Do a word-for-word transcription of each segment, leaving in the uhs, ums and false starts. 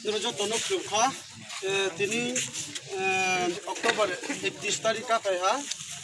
Nrao joto no khlum kha, eh, tini, eh, October ektis tarik kaphai ha.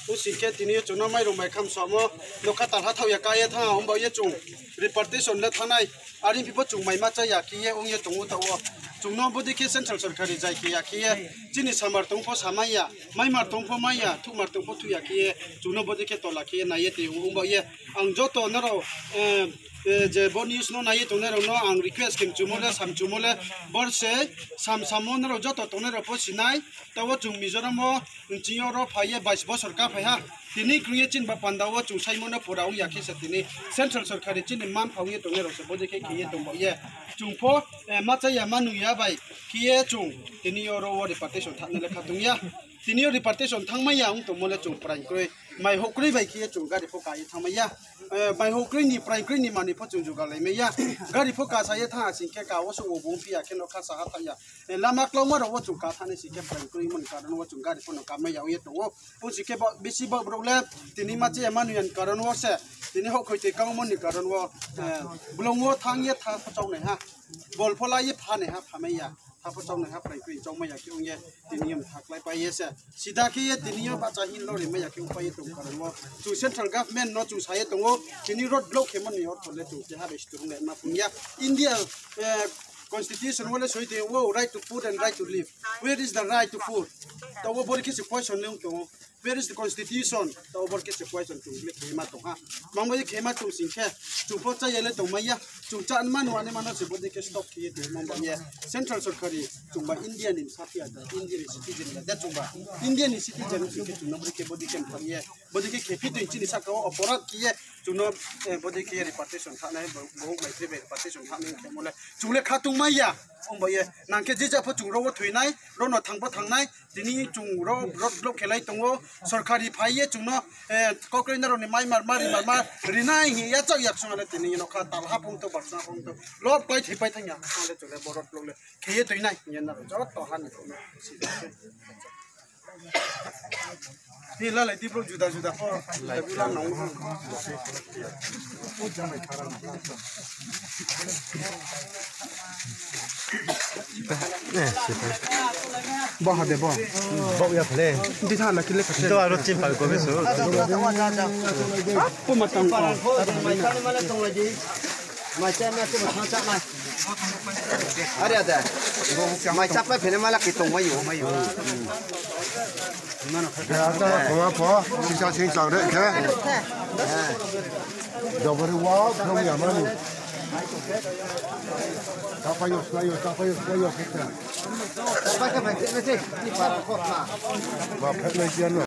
Ong sing khe tini yo chung no mairung mai kham samo, nokha talha thaoh ya ka ye thanng ha, himba ye chung repatriation le thanngnai. Are phi pho chung mai ma cha ya khe ye ong ye tong ou taoh wo. Chung no bodei khe central sorkari jai khe ya khe ye, chini samar tong pho samai ya, maimar tong pho mai ya, thuhmar tong pho thuh ya khe ye, chung no bodei khe tola khe ye nai ye tong ou. Himba ye ang joto nrao, eh, eh, je bo news no nai ye tongnai rao no ang request khe mchumo le, samchumo le, bor se, sam samo nrao joto tongnai rao pho sinai, taoh wo chung Mizoram wo, nching yo ro phai ye bais bosor kaphai ha. Tini krung ye chini ba panda wo chung saimo no pura ong ya khe se tini central sorkari chini man pha ong ye tongnai rao se bodei khe khe ye tong ba ye. Chung pho, eh, ma cha ya ma nung ya bai khe ye chung tini yo ro wo repatriation thanngnai le kha tong ya. Tini yo repatriation thanngmai ya ong tongmo le chung praing kroi. Mai houh kroi bai khe ye chung gari pho ka ye thanngmai ya. Eh, mai houh kroi ni, praing kroi ni manoi pho chung jugalai mai ya. Gari pho kasa ye thanng ha sing khe ka wo suh wo bung phi ya khe no kha saha thanng ya. Eh, lama klauma rao wo chung ka thanngnai sing khe praing kroimo ni karon wo chung gari pho no kamai ya ong ye tong ou. Ong sing khe bo, bisi bo brouh le tini ma cha ya ma nung ya ni karon wo se, tini houhkhoi toi kangmo ni karon wo, eh, blong wo thanng ye tha pho chaunaiha, bol pho la ye phanaiha, phamai ya, tha pho chaunaiha, praing kroi chaumai ya khe ong ye, tini yo mtha kláipai ye se. Sida khe ye tini yo bahcha hing lori mai ya khe ongpai ye tong karon wo. Chung central government no chung sa ye tong ou, tini road block khemo ni ortho le chung keha bai student le ma phung ya. India, eh, constitution wo le soi tong ou, right to food and right to live. Where is the right to food? Taoh wo bor khe se question le ong tong ou. Where is the constitution? Taoh wo bor khe se question chung le khe ma tong ha. Mangbo ye khe ma tong sing khe, chung pho cha ya le tongmai ya. Chung chá ma nung ani mano se bodei khe stop khe ye tongmo ba ye. Central sorkari chung ba India ni saphi ya da, India ni citizen ya da chung ba. India ni citizen sing khe chung no bodei khe bodei khe mthang ye. Bodei khe khe phi tong chini sahka wo oporadh khe ye chung no, eh, bodei khe ye repatriation thanngnai, bo, bo mai tre bai repatriation thanngnai khemo le. Chung le kha tongmai ya. Ong ba ye. Nang khe je ja pho chung ro wo thoinai, ro no thang pho thanngnai. Tini chung ro road block khe lai tong ou. Sorkari phai ye chung no, eh, kokroi nrao ni mai mar ma ri mar ma rinai hing ya chak yak sung le tini no kha talha phung to, barsa phung to. Lob pai thei pai thang ya. Sung le chung le bo road block le khe ye toinai hing ye nrao joto ha ni phung no. Ni lalai di brouh juda juda pho. Juda juda nang. Bo ha de bo. Bo ya phale. Di tha na kile kha. To aro chim pal ko be so. Apo ma tang ko. Mai cha na se ma cha na. Are ada. Mai cha pa phene mala ke tong mai yo, mai yo. Ya ta khoma pho, sisa sing chang re khe. Jabari wa, khom ya mani. Tapa yo, sla yo, tapa yo, sla yo, sla. Ba phet nai siya no.